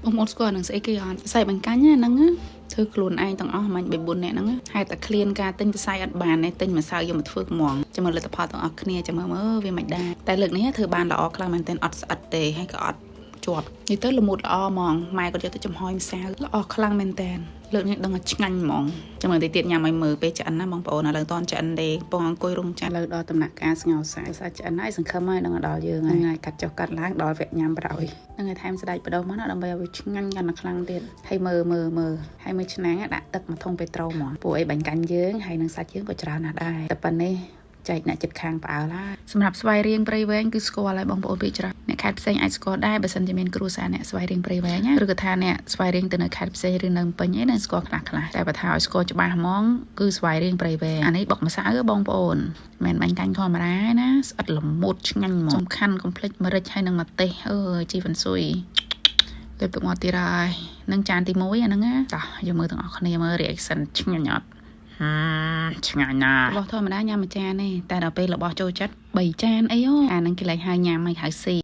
បងប្អូនស្គាល់នឹងស្អីគេអត់សរសៃបាញ់កាញ់ហ្នឹងណាធ្វើខ្លួនឯងទាំងអស់មិញ3 4នាក់ហ្នឹងហេតុតែឃ្លានការទិញសរសៃអត់បានទេទិញម្សៅយកមកធ្វើហ្មងចាំមើលលទ្ធផលទាំងអស់គ្នាចាំមើលមើលវាមិនដែរតែលើកនេះធ្វើបានល្អខ្លាំងមែនទែនអត់ស្អិតទេហើយក៏អត់ជាប់និយាយទៅល្មូតល្អហ្មងម៉ែគាត់យកទៅចំហុយម្សៅល្អខ្លាំងមែនតើលើកនេះដឹងថាឆ្ងាញ់ហ្មងចាំមើលតិចទៀតញ៉ាំឲ្យមើលពេលឆ្អិនណាបងប្អូនឥឡូវតន់ឆ្អិនទេកំពុងអង្គុយរងចាំឥឡូវដល់ដំណាក់កាលស្ងោរសាច់សាច់ឆ្អិនហើយសង្ឃឹមហើយនឹងដល់យើងហើយថ្ងៃកាត់ចុះកាត់ឡើងដល់វគ្គញ៉ាំប្រហើយហ្នឹងហើយថែមស្ដាច់បដោះមកណាដើម្បីឲ្យវាឆ្ងាញ់កាន់តែខ្លាំងទៀតហើយមើលមើលមើលហើយមើលឆ្នាំងដាក់ទឹកមួយធុងពេត្រូហ្មងពួកអីបាញ់កាញ់យើងហើយនឹងសាច់យើងក៏ច្រើនណាស់ដែរតែប៉ុណ្នេះចែកអ្នកចិត្តខាងផ្អើលហើយសម្រាប់ស្វាយរៀងព្រៃវែងគឺស្គាល់ហើយបងប្អូនពីច្រើនអ្នកខេត្តផ្សេងអាចស្គាល់ដែរបើសិនជាមានគ្រួសារអ្នកស្វាយរៀងព្រៃវែងណាឬក៏ថាអ្នកស្វាយរៀងទៅនៅខេត្តផ្សេងឬនៅពេញអីនឹងស្គាល់ខ្លះខ្លះតែបើថាឲ្យស្គាល់ច្បាស់ហ្មងគឺស្វាយរៀងព្រៃវែងអានេះបុកម្សៅបងប្អូនមិនបាញ់កាញ់ធម្មតាណាស្អិតល្មុតឆ្ងាញ់ហ្មងសំខាន់កុំភ្លេចម្រេចហើយនឹងម្ទេសអើយជីវ៉ាន់ស៊ុយលើកទឹកមកទៀតហើយនឹងចានទី1អាហ្នឹងណាតោះយកមើលទាំងអស់គ្នាមើល reaction ឆ្ងាញ់អត់ហាឆ្ងាញ់ណាស់របស់ធម្មតាញ៉ាំមួយចានទេតែដល់ពេលរបស់ចូលចិត្ត3ចានអីអូអាហ្នឹងគេលែងហៅញ៉ាំហើយហៅស៊ី។